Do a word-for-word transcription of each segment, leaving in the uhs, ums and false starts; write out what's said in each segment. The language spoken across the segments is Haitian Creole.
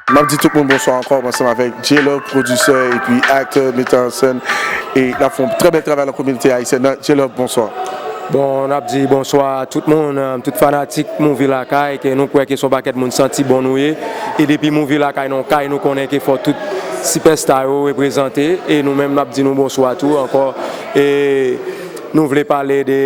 M ap di tout moun bonswa ankò, ansanm avèk J-Love, pwodiktè epi aktè, metè an sèn, e l ap fè yon trè bèl travay nan kominote ayisyèn nan. J-Love, bonswa. Bon, n ap di bonswa a tout moun, euh, tout fanatik Movie Lakay, ke nou kwè ke se yon pakèt moun santi bon nou ye. E depi Movie Lakay nan yon kay, nou konnen ke fò tout sipèsta yo reprezante. E nou menm, n ap di nou bonswa tou ankò. E nou vle pale de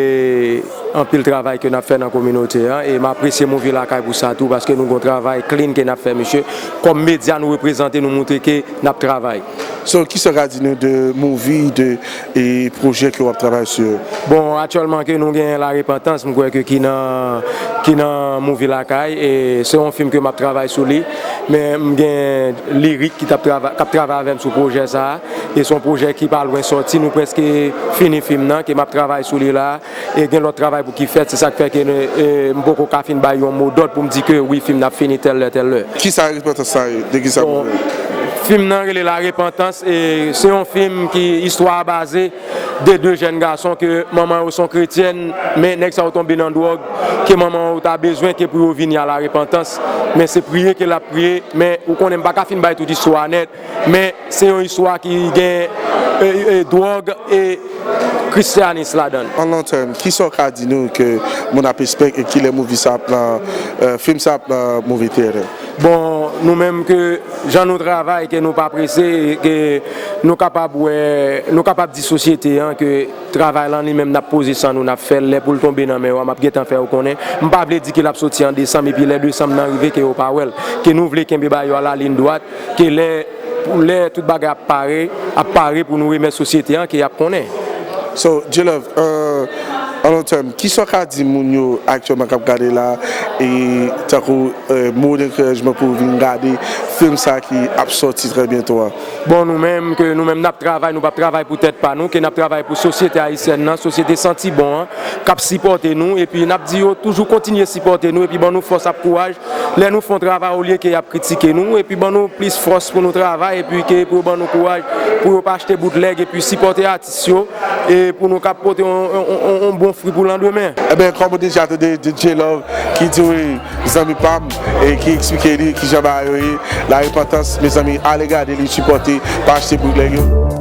anpil travay ke n ap fè nan kominote an. E m apresye Movie Lakay pou sa tou, paske nou gon travay clean ke n ap fè, mesye. Kòm medya, nou reprezante, nou montre ke n ap travay. So, kisa w ka di nou de Movie, de e pwojè ke w ap travay sou yo? Bon, aktyèlman ke nou gen La Repentance, m kwè ke ki nan, ki nan Movie Lakay, e se yon fim ke m ap travay sou li, men m gen Lyric ki t ap travay, k ap travay avè m sou pwojè sa a, e se yon pwojè ki pa lwen sòti, nou prèske fini fim nan, ke m ap travay sou li la, e gen lòt travay pou ki fèt, se sa k fè ke e, m poko ka fin bay yon mo dòt pou m di ke wi, fim nan ap fini tèl lè, tèl lè. Kisa Repentance sa ye? De kisa pou Bon, fim nan rele La Repentance, e se yon fim ki istwa a baze de de jèn gason ke manman yo se yon kretyèn, men nèg sa yo tonbe nan dwòg, ke manman yo ta bezwen ke pou yo vini a la repantans, men se priye ke l ap priye, men ou konnen m pa ka fin bay tout istwa a nèt, men se yon istwa ki gen e, e, dwòg e kristyanis ladan l. An long tèm, kisa w ka di nou ke moun ap espèk e kilè movie sa ap nan, euh, fim sa ap nan movie theater? Bon, nou menm ke jan nou travay, ke nou pa prese, ke nou kapab wè, nou kapab di sosyete an ke travay lan li menm n ap poze san nou, n ap fè l, lè pou l tonbe nan men w a, m ap gentan fè w konnen. M pa vle di ke l ap soti an desanm, epi lè desanm nan rive ke yo pa wè l. Ke nou vle kenbe bagay yo a la ligne droite, ke lè, pou lè tout bagay ap pare, ap pare pou nou remèt sosyete an, ke y ap konnen. So, J-Love, euh, an long tèm, kisa w ka di moun yo aktyèlman k ap gade la, e tankou euh, mo d'enkourajman pou vin gade fim sa ki ap sòti trè byento a? Bon, nou menm, ke nou menm n ap travay, nou p ap travay pou tèt pa nou, ke n ap travay pou sosyete ayisyèn nan, sosyete santi bon an, k ap sipòte nou, epi n ap di yo toujou kontinye sipòte nou, epi ban nou fòs ak kouraj. Lè nou fè yon travay, olye ke y ap kritike nou, epi ban nou plis fòs pou nou travay, epi ke pou yo ban nou kouraj, pou yo pa achte boutlèg, epi sipòte atis yo, e pou nou kab pote yon, yon, yon, yon bon fwi pou landemen. Ebyen, kòm ou deja tande, de J-Love ki di wi, zanmi pa m, e ki eksplike li kijan bagay yo ye. La Repentance, mezanmi, ale gade li, sipòte, pa achte boutlèg yo.